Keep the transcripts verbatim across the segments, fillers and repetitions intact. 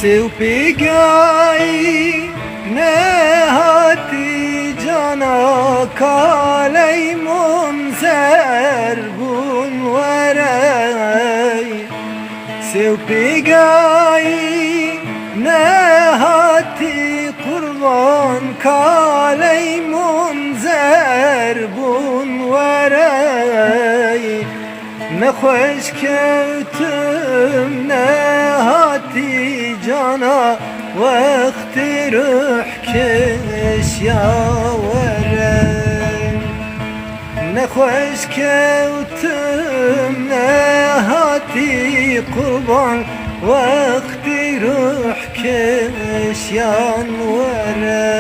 Sêw pêgayî nehatî cana kaleymun zer bûn werey. Sêw pêgayî nehatî qurban kaleymun zer bûn werey. Nexweş kewtim nehatî cana wextê ruh kişya were. Nexweş kewtim nehatî qurban wextê ruh kişyan were.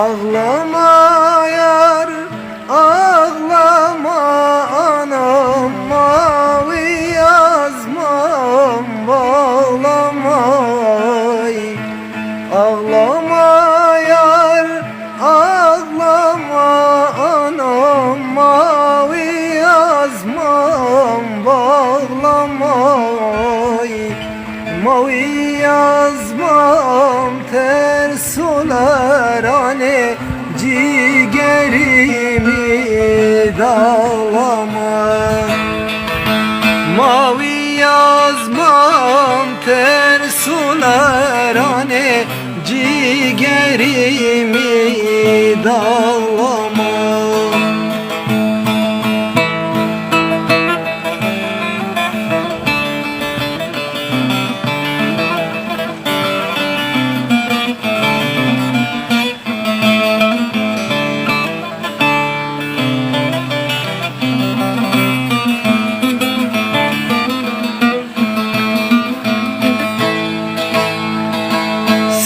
Ağlama yar, ağlama anam, mavi yazmam bağlamay. Ağlama yar, ağlama anam, mavi yazmam bağlamay. Mavi yazmam ters olar, anê cigerimi dağlama. Mavi yazmam ters olar, anê cigerimi dağlama.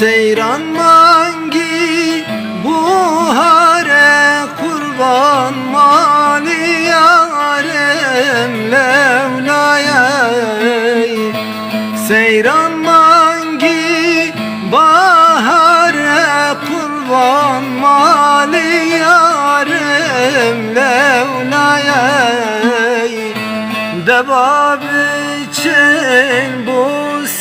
Seyran mangî buhare, qurban malî yarim lewlayey. Seyran mangî bahare, qurban malî yarim lewlayey. Deba biçin bo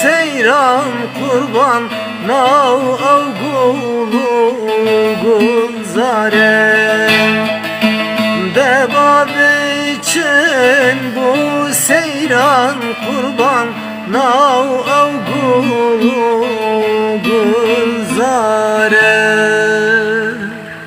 seyran, qurban nav ew gul û gulzare. Deba biçin bo seyran, qurban nav ew gul û gulzare.